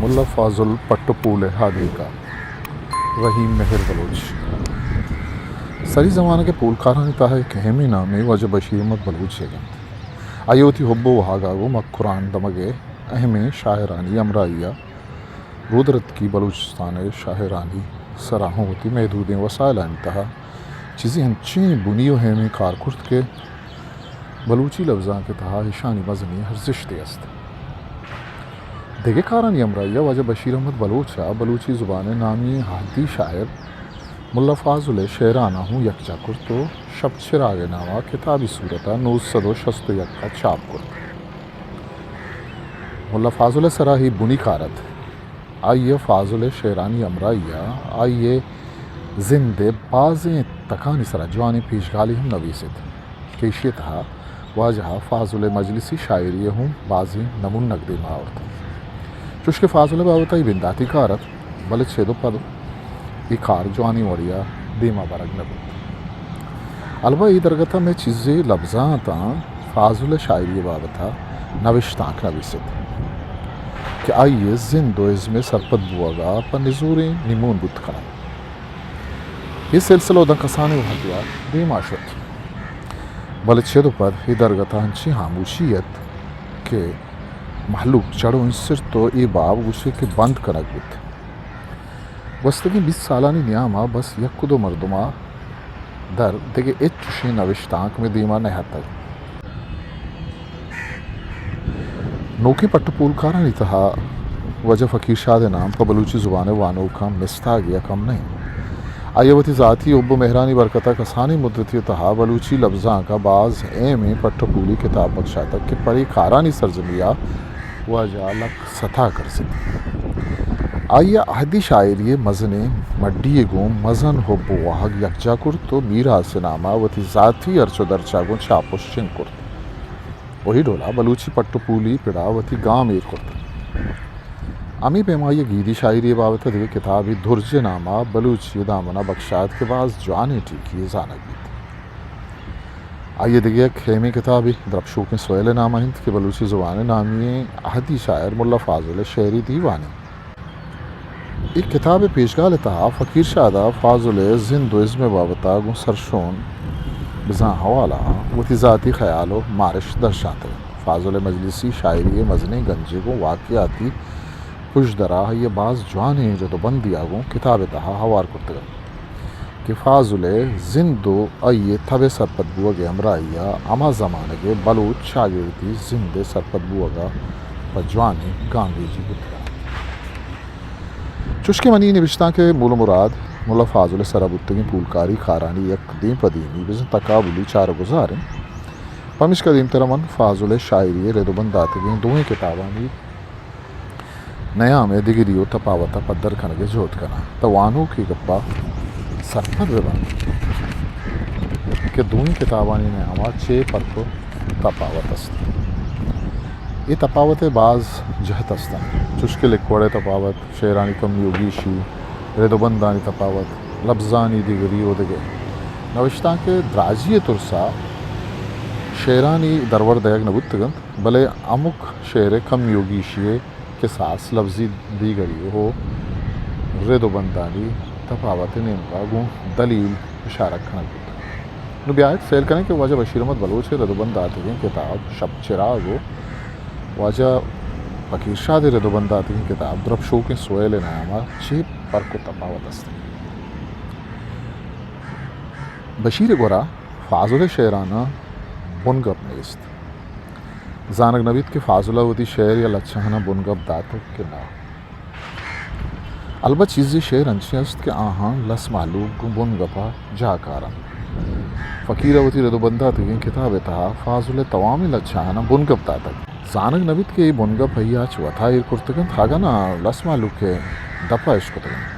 ملا فاضل پٹ ءُ پول ءِ ہادیکار۔ رحیم مہر بلوچ۔ سری زمانگ ءِ پولکارانی تہا یک اہمیں نامے واجہ بشیر احمد بلوچ ئیگ انت۔ آئی ءَ وتی حب ءُ واہگ ءَ گوں مکران دمگ ءِ اہمیں شاعرانی ہمراہی ءَ رودرتکی بلوچستان ءِ شاعرانی سرا ہوں وتی محدودیں وسائلانی تہا چیزے انچیں بنی ءُ اہمیں کار کرت کہ بلوچی لبزانک ءِ تہا ایشانی مزنیں ارزشتے است۔ دگہ کارانی ہمراہی ءَ واجہ بشیر احمد بلوچ ءَ بلوچی زبان ءِ نامی ءُ اہدی شاعر ملا فاضل ءِ شعراناں ہوں یکجا کرت ءُ شپ چراگ ءِ نام ءَ کتابی صورت ءَ نو سد ءُ شست ءُ یک ءَ چاپ کرت۔ ملا فاضل ءِ سرا اے بنی کار ات۔ آئی ءَ فاضل ءِ شعرانی ہمراہی ءَ آئی ءِ زند ءِ بازیں تکانی سرا جوانیں پیشگالے ہم نبیست کہ ایشی ءِ تہا واجہ ءَ فاضل ءِ مجلسی شاعری ءِ ہوں بازیں نمونگ دیما آورت۔ چوشکہ فاضل ءِ بابت ءَ اے بنداتی کار ات، بلے چد ءُ پد اے کار جوانیں وڑے ءَ دیما برگ نہ بیت۔ البت اے درگت ءَ مئے چیزے لبزانتاں فاضل ءِ شاعری ءِ بابت ءَ نبشتانک نبیست کہ آئی ءِ زند ءُ ازم ءِ سرپد بوہگ ءَ پہ نزوریں نیمون بوت کننت۔ اے سلسلہ داں کسانیں وہدے ءَ دیما شت، بلے چد ءُ پد اے درگت ءَ انچیں ہاموشی ات کہ مہلوک چڑ ءُ انسرت ءُ اے باب گوشے کہ بند کنگ بیت۔ گوستگیں بیست سالانی نیام ءَ بس یک ءُ دو مردم ءَ در دگہ ہچ چشیں نبشتانک مئے دیما نہ اتگ۔ نوکیں پٹ ءُ پولکارانی تہا واجہ فقیر شاد ءِ نام پہ بلوچی زبان ءِ وانوکاں مستاگے ءَ کم نہ انت۔ آئی ءَ وتی ذاتی حب ءُ مہرانی برکت ءَ کسانیں مدتے ءِ تہا بلوچی لبزانک ءَ باز اہمیں پٹ ءُ پولی کتاب بکشاتگ کہ پرے کارانی سرجمی ءَ واجہ ءَ لک ستا کرزت۔ آئی ءَ اہدی شاعری ءِ مزنیں مڈی ءَ گوں مزن حب ءُ واہگ یکجا کرت ءُ میراث ءِ نام ءَ وتی ذاتی ہرچ ءُ درچ ءَ گوں چاپ ءُ شنگ کرت ءُ اے ڈول ءَ بلوچی پٹ ءُ پولی پڑ ءَ وتی گام ایر کرت۔ ہمے پیم ءَ آئی ءَ گیدی شاعری ءِ بابت ءَ دگہ کتابے درج ءِ نام ءَ بلوچی ءِ دامن ءَ بکشات کہ باز جوانیں ٹیکی یے زانگ بیت۔ آئی ءِ دگہ یک اہمیں کتابے درپشوکیں سوئیل ءِ نام ءَ انت کہ بلوچی زبان ءِ نامی ئیں اہدی شاعر ملا فاضل ءِ شعری دیوانے۔ اے کتاب ءِ پیشگال ءِ تہا فقیر شاد ءَ فاضل ءِ زند ءُ ازم ءِ بابت ءَ گوں سرشون بزاں حوالہاں وتی ذاتی خیال ءُ مارشت درشانتگ انت۔ فاضل ءِ مجلسی شاعری ءِ مزنیں گنجے گوں واقعاتی پژدر ءَ آئی ءَ باز جوانیں رد ءُ بندے ءَ گوں کتاب ءِ تہا ہوار کرتگ انت کہ فاضل ءِ زند ءُ آئی ءِ تب ءِ سرپد بوہگ ءِ ہمراہی ءَ ہما زمانگ ءِ بلوچ چاگردی زند ءِ سرپد بوہگ ءَ پہ جوانیں گامگیجی بوتگ انت۔ چوشکہ منی نبشتانک ءِ مول ءُ مراد ملا فاضل ءِ سرا بوتگیں پولکاری کارانی یک دیم پہ دیمی بزاں تقابلی چارگ ءُ گزار انت، پمیشکا دیمترا من فاضل ءِ شاعری ءِ رد ءُ بند داتگیں دوئیں کتابانی نیام ءِ دگری ءُ تپاوت ءَ پدر کنگ ءِ جہد کناں، تاں وانوک اے گپ ءَ سرپد بہ بنت کہ دوئیں کتابانی نیام ءَ چے پرک ءُ تپاوت است۔ اے تپاوت ءِ باز جہت است انت، چوشکہ لکوڑ ءِ تپاوت، شعرانی کمی ءُ گیشی، رد ءُ بندانی تپاوت، لبزانی دگری ءُ دگہ۔ نبشتانک ءِ دراجی ءِ ترس ءَ شعرانی درور دئیگ نہ بوتگ انت، بلے ہمک شعر ءِ کمی ءُ گیشی ءِ کساس، لبزی دیگری ءُ رد ءُ بندانی تپاوت ءِ نیمگ ءَ گوں دلیل اشارگ کنگ بوتگ۔ نوں بیایت سیل کنیں کہ واجہ بشیر احمد بلوچ ءِ رد ءُ بند داتگیں کتاب شپ چراگ ءُ واجہ فقیر شاد ءِ رد ءُ بند داتگیں کتاب درپشوکیں سوئیل ءِ نیام ءَ چے پرک ءُ تپاوت است انت۔ بشیر ءِ گورا فاضل ءِ شعراناں بنگپ نیست۔ زانگ نہ بیت کہ فاضل ءَ وتی شعر یا لچہاناں بنگپ داتگ کہ نہ۔ البت چیزے شعر انچیں است کہ آہاں لس مہلوک گوں بنگپ ءَ جاہ کار انت۔ فقیر ءَ وتی رد ءُ بند داتگیں کتاب ءِ تہا فاضل ءِ توامیں لچہاناں بنگپ داتگ۔ زانگ نہ بیت کہ اے بنگپ آئی ءَ چہ وتا ایر کرتگ انت، اگاں ناں لس مہلوک ءِ دپ ءَ اشکتگ انت۔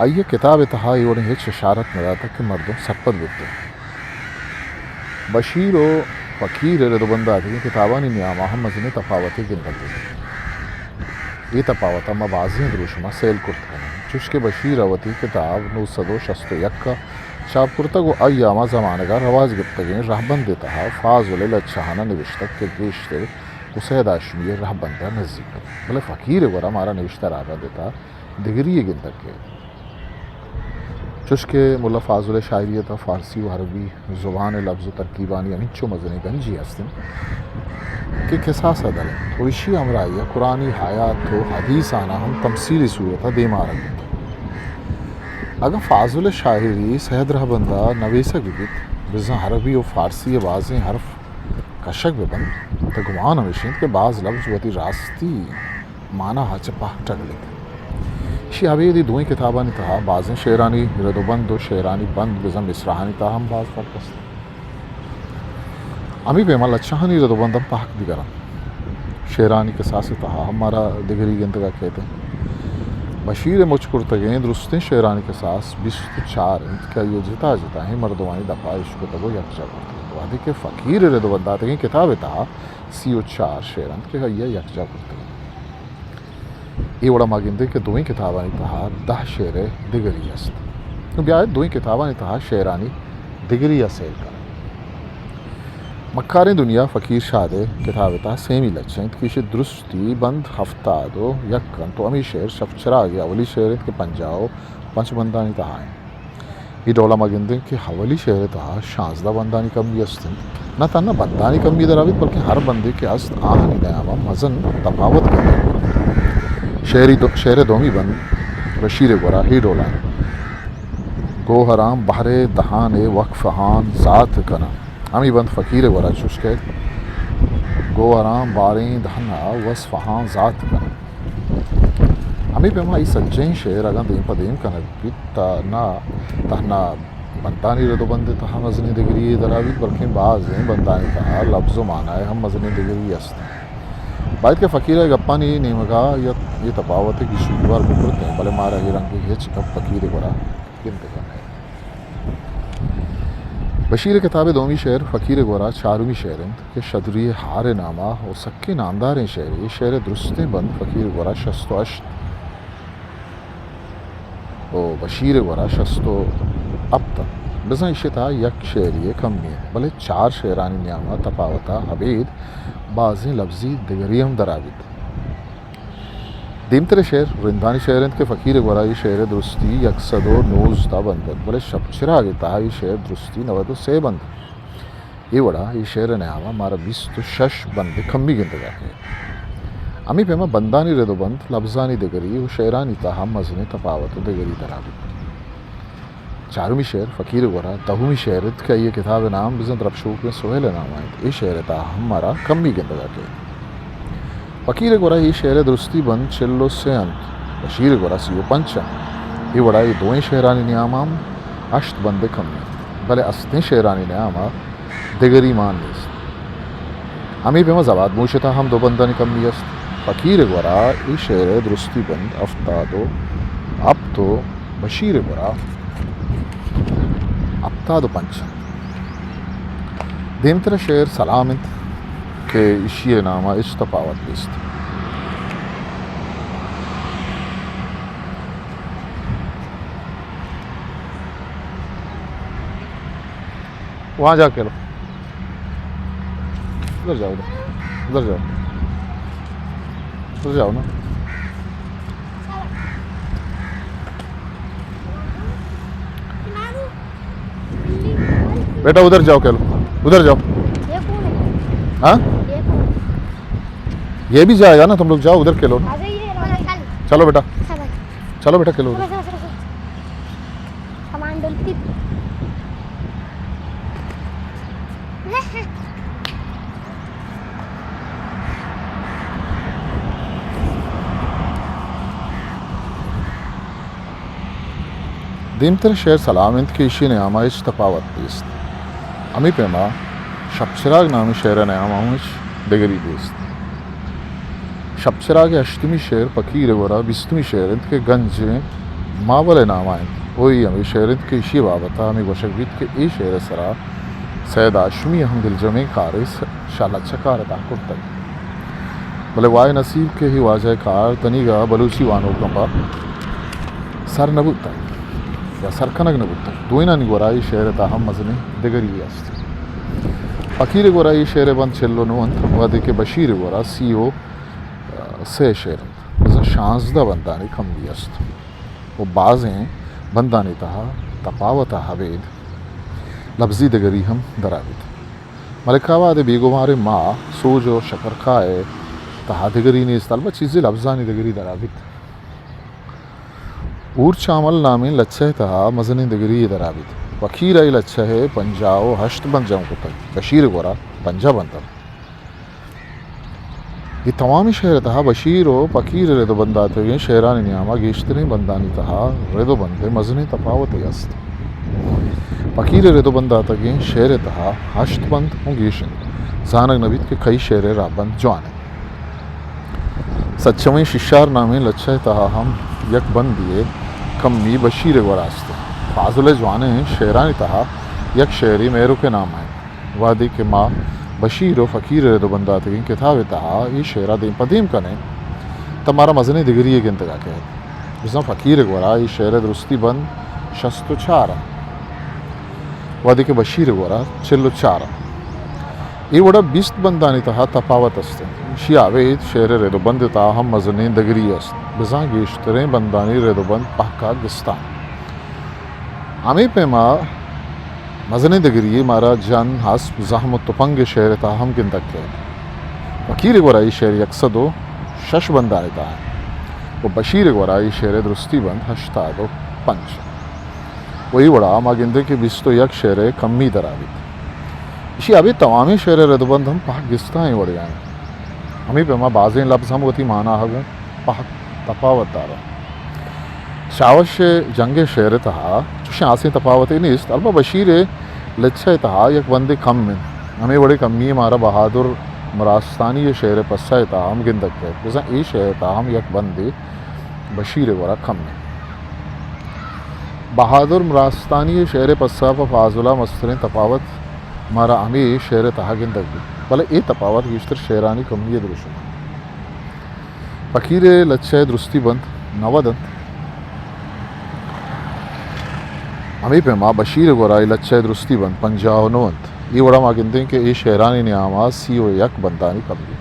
آئی ءَ کتاب ءِ تہا اے وڑیں ہچ اشارت نہ داتگ کہ مردم سرپد بہ بنت۔ بشیر ءُ فقیر ءِ رد ءُ بند داتگیں کتابانی نیام ءَ ہم مزنیں تپاوتے گندگ بوتگ۔ اے تپاوت ءَ ما بازیں دروشم ءَ سیل کرت کنیں، چوشکہ بشیر ءَ وتی کتاب نو سد ءُ شست ءُ یک ءَ چاپ کرتگ ءُ آئی ءَ ہما زمانگ ءَ رواج گپتگیں رہبند ءِ تہا فاضل ءِ لچہاناں نبشتگ کہ گیشتر گوں سید ہاشمی ءِ رہبند ءَ نزیک ات۔ بلے فقیر ءِ گورا مارا نبشتہ رہبند ءِ تہا دگری یے گندگ کیت۔ چوش کہ ملا فاضل ءِ شاعری ءِ تہا فارسی و عربی زبان ءِ لبز و ترکیبانی ہمینچو مزنیں گنجے ہست انت کہ کساس ءَ در انت و ایشی ءِ ہمراہی ءَ قرآنی آیات و حدیث آناں ہم تمثیلی صورت ءَ دیم ءَ آرگ بیت۔ اگاں فاضل ءِ شاعری سید رہبند ءَ نویسگ بہ بیت، بزاں عربی و فارسی ءِ بازیں حرف کشگ بہ بنت، تہ گمان ہمیش انت کہ باز لبز وتی راستی مانا ءَ چہ پہک ٹگلیت۔ ایشی ءَ ابید اے دوئیں کتابانی تہا بازیں شعرانی رد و بند و شعرانی بند بزاں مصرعانی تہا ہم باز فرق است۔ ہمے پیما لچہانی رد و بند ہم پہک دگر انت۔ شعرانی کساس ءِ تہا ہم مارا دگری گندگ ءَ کیت۔ بشیر ءِ مچ کرتگیں درستیں شعرانی کساس بیست و چار انت کہ آئی ءَ جتا جتائیں مردمانی دپ ءَ اشکتگ و یکجا کرتگ انت، وہدے کہ فقیر ءِ رد و بند داتگیں کتاب ءِ تہا سی و چار شعر انت کہ آئی ءَ یکجا کرتگ انت۔ اے وڑا ما گندیں کہ دوئیں کتابانی تہا دہ شعر ءِ دگری است۔ نوں بیائید دوئیں کتابانی تہا شعرانی دگری ءَ سیل کنیں۔ مکاریں دنیا فقیر شاد ءِ کتاب ءِ تہا سیمی لچہ انت کہ ایشی ءِ درستی بند ہفتاد و یک انت و ہمے شعر شپ چراگ ءِ اولی شعر انت کہ پنجاہ و پنچ بندانی تہا انت۔ اے ڈول ءَ ما گندیں کہ اولی شعر ءِ تہا شانزدہ بندانی کمی است انت۔ نہ تہنا بندانی کمی درا بیت، بلکیں ہر بندے کہ است، آہانی نیام ءَ مزن تپاوت گندگ بیت۔ شعری دو-، شعر ءِ دومی بند بشیر ءِ گورا اے ڈول ءَ انت: گوہراں بہر ءِ دہان ءِ وقف ہان زات کناں۔ ہمے بند فقیر ءِ گورا چوش کئیت: گوہراں باریں دہن ءَ وصف ہان زات کناں۔ ہمے پیما اے سجہیں شعر اگاں دیم پہ دیم کنگ بیت، تہ نہ تہنا بندانی رد و بند ءِ تہا مزنیں دگری یے درا بیت، بلکیں بازیں بندانی تہا لبز و مانا ءِ ہم مزنیں دگری است۔ باید کہ فقیر ءِ گپانی نیمگ ءَ اے تپاوت ءَ گیش و گیوار بکرتیں، بلے مارا اے رنگیں ہچ گپ فقیر ءِ گورا گندگ ءَ نئیت۔ بشیر ءِ کتاب ءِ دومی شعر فقیر ءِ گورا چارمی شعر انت کہ شدری ءِ ہار ءِ نام ءَ و سکیں نامداریں شعرے۔ اے شعر ءِ درستیں بند فقیر ءِ گورا شست و ہشت و بشیر ءِ گورا شست و ہپت انت۔ بزاں ایشی ءِ تہا یک شعرے ءِ کمی انت، بلے چار شعرانی نیام ءَ تپاوت ءَ ابید بازیں لبزی دگری ہم درا بیت۔ دیمتر ءِ شعر رندانی شعر انت کہ فقیر ءِ گورا اے شعر ءِ درستی یک سد و نوزدہ بند انت، بلے شپ چراگ ءِ تہا اے شعر ءِ درستی نود و سے بند انت۔ اے وڑا اے شعر ءِ نیام ءَ مارا بیست و شش بند ءِ کمی گندگ ءَ کئیت۔ ہمے پیما بندانی رد و بند، لبزانی دگری و شعرانی تہا مزنیں تپاوت و دگری درا بیت۔ چارمی شعر فقیر ءِ گورا دہمی شعر انت کہ آئی ءِ کتاب ءِ نام بزاں درپشوکیں سہیل ءِ نام ءَ انت۔ اے شعر ءِ تہا ہم مارا کمی گندگ ءَ کئیت۔ فقیر ءِ گورا اے شعر ءِ درستی بند چل و سے انت، بشیر ءِ گورا سی و پنچ انت۔ اے وڑا اے دوئیں شعرانی نیام ءَ ہم ہشت بند ءِ کمی انت، بلے استیں شعرانی نیام ءَ دگری مان نیست۔ ہمے پیما زباد موش ءِ تہا ہم دو بندانی کمی است۔ فقیر ءِ گورا اے شعر ءِ درستی بند ہفتاد و ہپت و بشیر ءِ گورا ہپتاد و پنچ انت۔ دیمتر ءِ شعر سلام انت کہ ایشی ءِ نام ءَ ہچ تپاوت نیست۔ وہاں جا کھیلو۔ ادھر جاؤ، ادھر، ادھر جاؤ، ادھر جاؤ نا۔ بیٹا ادھر جاؤ، کھیلو، ادھر جاؤ۔ ہاں، یہ بھی جائے گا نا، تم لوگ جاؤ ادھر کھیلو نا۔ چلو بیٹا، چلو بیٹا کھیلو ادھر۔ سامان ڈولتی۔ دیمتر شعر سلام انت کہ ایشی نیام ءَ ہچ تپاوت نیست۔ ہمے پیما شپ چراگ نامی شعر ءِ نیام ءَ ہم ہچ دگری نیست۔ شپ چراگ ءِ ہشتمی شعر فقیر ءِ گورا بیستمی شعر انت کہ گنجیں ماول ءِ نام ءَ انت۔ او اے ہمے شعر انت کہ ایشی ءِ بابت ءَ ہمے گوشگ بیت کہ اے شعر ءِ سرا سید ہاشمی ءِ ہم دلجمیں کارے س-، شالا چکار ءِ تہا کرتگ۔ بلے وائے نصیب کہ اے واجہ ءِ کار تنیگا بلوچی وانوکاں پہ سر نہ بوتگ یا سر کنگ نہ بوتگ۔ دوئینانی گورا اے شعر ءِ تہا ہم مزنیں دگری است۔ پکیر ءِ گورا اے شعر ءِ بند چل ءُ نو انت، وھدے کہ بشیر ءِ گورا سی ءُ سے شعر انت، بزاں شانزدہ بندانی کمی است ءُ بازیں بندانی تہا تپاوت ءَ ابید لبزی دگری ہم درا بیت۔ ملک آباد ءِ بیگماریں ماہ، سوج ءُ شکرکاہ ءِ تہا دگری نیست، البت چیزے لبزانی دگری درا بیت۔ ہور چامل نامیں لچہ ءِ تہا مزنیں دگری یے درا بیت۔ پکیر ءَ اے لچہ ءِ پنجاہ ءُ ہشت بند جم کتگ، بشیر ءِ گورا پنجاہ بند انت۔ اے توامیں شعر ءِ تہا بشیر ءُ پکیر ءِ رد ءُ بند داتگیں شعرانی نیاما گیشتریں بندانی تہا رد ءُ بند ءِ مزنیں تپاوتے است۔ پکیر ءِ رد ءُ بند داتگیں شعر ءِ تہا ہشت بند اوں گیش انت۔ زانگ نہ بیت کہ کئی شعر ءِ رہبند جوان انت۔ سچمیں شیشار نامیں لچہ ءِ تہا ہم یک بندے ءِ کمی بشیر ءِ گورا است۔ فاضل ءِ جوانیں شعرانی تہا یک شعرے مہرک ءِ نام ءَ انت۔ وہدے کہ ما بشیر ءُ فقیر ءِ رد ءُ بند داتگیں کتاب ءِ تہا اے شعر ءَ دیم پہ دیم کنیں، تہ مارا مزنیں دگری یے گندگ ءَ کئیت۔ بزاں فقیر ءِ گورا اے شعر ءِ درستی بند شست ءُ چار انت، وہدے کہ بشیر ءِ گورا چل ءُ چار انت۔ اے وڑا بیست بندانی تہا تپاوت است انت۔ ایشی ءَ ابید شعر ءِ رد ءُ بند ءِ تہا ہم مزنیں دگری است، بزاں گیشتریں بندانی رد ءُ بند پہک ءَ گستا انت۔ ہمے پیما مزنیں دگری یے مارا جن، اسپ، زہم ءُ تپنگ ءِ شعر ءِ تہا ہم گندگ کئیت۔ فقیر ءِ گورا اے شعر یک سد ءُ شش بندانی تہا انت ءُ بشیر ءِ گورا اے شعر ءِ درستی بند ہشتاد ءُ پنچ انت۔ ءُ اے وڑا ما گندیں کہ بیست ءُ یک شعر ءِ کمی درا بیت۔ ایشی ءَ ابید توامیں شعر ءِ رد ءُ بند ہم پہک گستائیں وڑے ءَ انت۔ ہمے پیما بازیں لبز ہم وتی مانا ءَ گوں پہک تپاوت دارنت۔ چاوش ءِ جنگ ءِ شعر ءِ تہا چوشیں ہاسیں تپاوتے نیست، البت بشیر ءِ لچہ ءِ تہا یک بندے کم انت۔ ہمے وڑیں کمی یے مارا بہادر مراستانی ءِ شعر ءِ پسہ ءِ تہا ہم گندگ کئیت، بزاں اے شعر ءِ تہا ہم یک بندے بشیر ءِ گورا کم انت۔ بہادر مراستانی ءِ شعر ءِ پسہ ءَ پہ فاضل ءَ مستریں تپاوت مارا ہمے شعر ءِ تہا گندگ بیت، بلے اے تپاوت گیشتر شعرانی کمی ءِ دروشم انت۔ پکیر ءِ لچہ ءِ درستی بند نود انت۔ ہمے پیما بشیر ءِ گورا اے لچہ ءِ درستی بند پنجاہ ءُ نو انت۔ اے وڑا ما گندیں کہ اے شعرانی نیاما سی ءُ یک بندانی کمی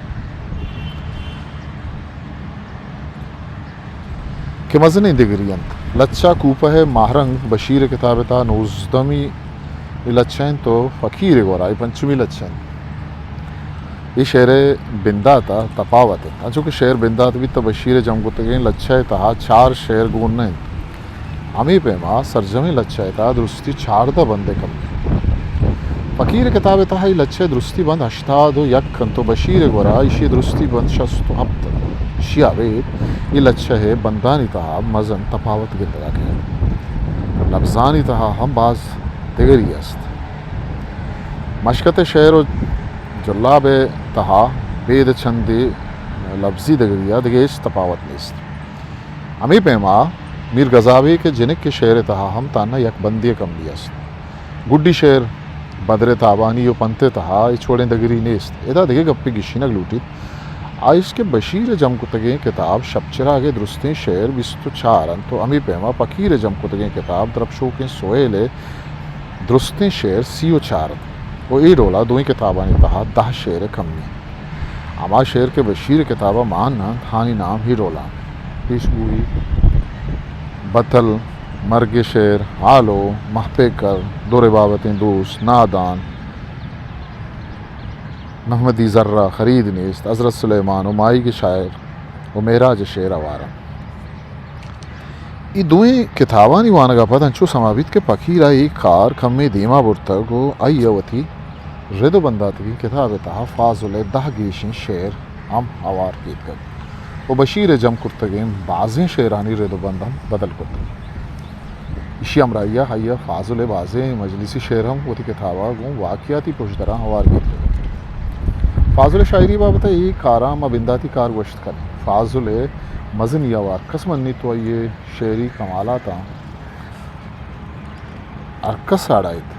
کہ مزنیں دگری انت۔ لچہ کوپہ ءِ ماہرنگ بشیر ءِ کتاب ءِ تہا نوزدہمی لچہ انت ءُ فقیر ءِ گورا اے پنچمی لچہ انت۔ اے شعر ءِ بندات ءَ تپاوت انت۔ انچو کہ شعر بندات بیت تہ بشیر ءِ جم کتگیں لچہ ءِ تہا چار شعر گون نہ انت۔ ہمے پیما سرجمیں لچہ ءِ تہا درستی چاردہ بند ءِ کمی انت۔ فقیر ءِ کتاب ءِ تہا اے لچہ ءِ درستی بند ہشتاد ءُ یک انت ءُ بشیر ءِ گورا ایشی ءِ درستی بند شست ءُ ہپت انت۔ ایشی ءَ ابید اے لچہ ءِ بندانی تہا مزن تپاوت گندگ ءَ کئیت۔ لبزانی تہا ہم باز دگری است۔ مشکت ءِ شعر ءُ جلاب ءِ تہا بید چندے لبزی دگری ءَ دگہ ہچ تپاوت نیست۔ ہمے پیما میر گزابیک ءِ جنک ءِ شعر ءِ تہا ہم تہنا یک بندے ءِ کمی است۔ گڈی شعر بدر ءِ تابانی ءُ پنت ءِ تہا ہچ وڑیں دگری نیست۔ ادا دگہ گپے گیشینگ لوٹیت، آ ایش کہ بشیر ءِ جم کتگیں کتاب شپ چراگ ءِ درستیں شعر بیست ءُ چار انت ءُ ہمے پیما پکیر ءِ جم کتگیں کتاب درپشوکیں سہیل ءِ درستیں شعر سی ءُ چار انت ءُ اے ڈولا دوئیں کتابانی تہا دہ شعر ءِ کمی انت۔ ہما شعر کہ بشیر ءِ کتاب ءَ مان انت، آہانی نام اے ڈولا انت: پیشگوئی، بتل، مرگ ءِ شعر، ہالو، مہپیکر، دور ءِ بابتیں دوست، نادان، محمدی زرہ، خرید نیست، حضرت سلیمان ءُ ماہیگ ءِ شعر ءُ معراج ءِ شعر ہوار انت۔ اے دوئیں کتابانی وانگ ءَ پد انچو سما بیت کہ پکیر ءَ اے کار کمے دیما برتگ ءُ آئی ءَ وتی رد ءُ بنداتگیں کتاب ءِ تہا فاضل ءِ دہ گیشیں شعر ہم ہوار کیتکگ ءُ بشیر ءِ جم کرتگیں بازیں شعرانی رد ءُ بند ہم بدل کرتگ۔ ایشی ہمراہی ءَ آئی ءَ فاضل ءِ بازیں مجلسی شعر ہم وتی کتاب ءَ گوں واقعاتی پژدراں ہوار کیتکگ۔ فاضل ءِ شاعری ءِ بابت ءَ اے کاراں ما بنداتی کار گوشت کنیں۔ فاضل ءِ مزنی ءَ ہرکس منیت ءُ آئی ءِ شعری کمالاتاں ہرکس آڑائیت۔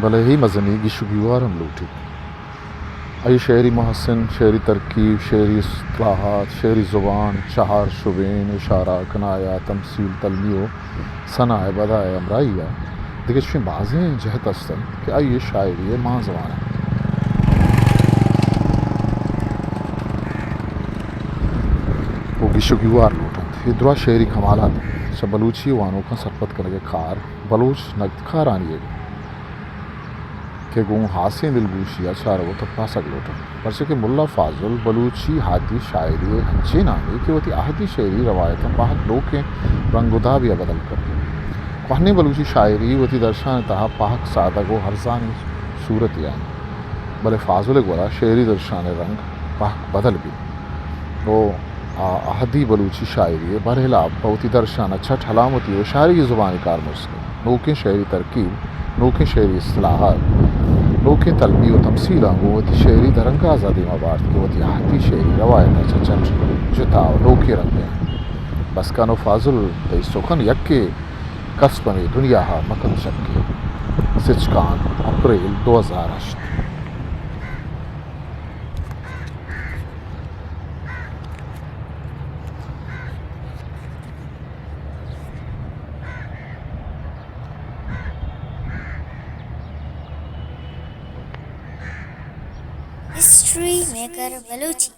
بلے اے مزنیں گیش و گیوار ہم لوٹیت۔ آئی ءِ شعری محسن، شعری ترکیب، شعری اصطلاحات، شعری زبان، چہر، شبین، اشارہ، کنایہ، تمثیل، تلمیح و ثنا ءِ بدا ءِ ہمراہی ءَ دگہ چوشیں بازیں جہت است انت کہ آئی ءِ شاعری ءِ مان زوان انت و گیش و گیوار لوٹ انت۔ اے دراہ شعری کمالات انت۔ چہ بلوچی وانوکاں سرپد کنگ ءِ کار بلوچ نگدکارانی ءِ کہ گوں ہاسیں دلگوشی ءَ چارگ ءُ تپاسگ لوٹ انت، پرچا کہ ملا فاضل بلوچی ہادی شاعری ءِ انچیں نامے کہ وتی عہدی شعری روایتاں پہک نوکیں رنگ ءُ دابے ءَ بدل کنت۔ کوہنیں بلوچی شاعری وتی درشان ءِ تہا پہک سادگ ءُ ہرزانیں صورتے ءَ انت، بلے فاضل ءِ گورا شعری درشان ءِ رنگ پہک بدل بیت۔ ءُ آ عہدی بلوچی شاعری ءِ برھلاپ پہ وتی درشان ءَ چٹ ہلامتی ءُ اشارگی زبانے کارمرز کنت۔ نوکیں شعری ترکیب، نوکیں شعری اصطلاحات، نوکیں تلمیح ءُ تمثیلاں گوں وتی شعری درانگاز ءَ دیم ءَ بارت کہ وتی عہدی شعری روایت ءَ چہ چٹ جتا ءُ نوکیں رنگے انت۔ بس کن ءُ فاضل، تئی سخن یکے کس پہ مئے دنیا ءَ مکن شکے۔ سچکان، اپریل دو ہزار ہشت۔ History maker Balochi.